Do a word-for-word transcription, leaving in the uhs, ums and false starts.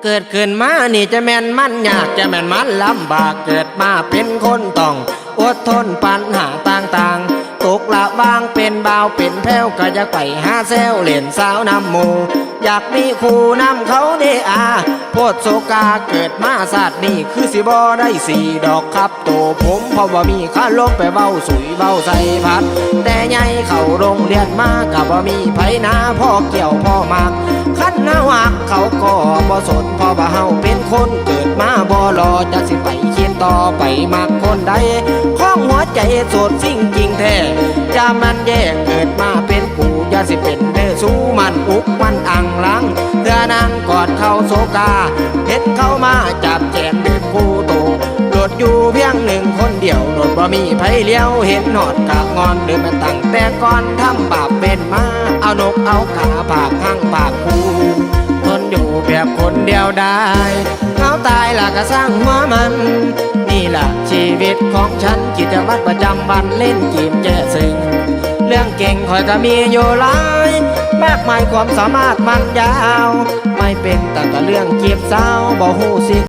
เกิดขึ้นมานี่จะแม่นมันยาก จะแม่นมันลำบาก เกิดมาเป็นคนต้องอดทนปัญหาต่างๆ ตกละวางเป็นบ่าวเป็นแพ้ว ก็อยากไปหาแซวเล่นสาวนำหมู่ อยากมีคู่นำเขาเด้อา โพดโศกาเกิดมาชาตินี้ คือสิบ่ได้สีดอกครับ โตผมเพราะว่ามีคารมไปเว้าสุยเว้าใส่พัด แต่ใหญ่เข้าโรงเรียนมาก็บ่มีไผหนาพ่อเกี่ยวพ่อมาก คันเฮาฮักเขาก็บ่สน เพราะว่าเฮาเป็นคนเกิดมาบ่หล่อ จักสิไปคิดต่อไปมักคนใด ของหัวใจโสดสิ่งจริงแท้ จะมันแย่เกิดมาเป็นกู อย่าสิเป็นเด้อสูมันอุกมันอังลัง เพื่อนางกอดเขาโศกา เห็นเขามาจับแขนเดินคู่โต โลดอยู่เพียงหนึ่งคนเดียว โลดบ่มีไผเลี้ยว เห็นหอดกะงอน เดินมาตั้งแต่ก่อน ทำบาปเป็นมา เอานกเอากาผากหั่งผากคู่ ทนอยู่แบบคนเดียวได้ เขาตายละก็สร้างหัวมัน นี่ละชีวิตของฉัน กิจวัตรประจำวันเล่นเกมแก้เซ็ง เรื่องเก่งคอยก็มีอยู่หลาย มากมายความสามารถมันยาว ไม่เป็นแต่แต่เรื่องจีบสาว บ่ฮู้สิ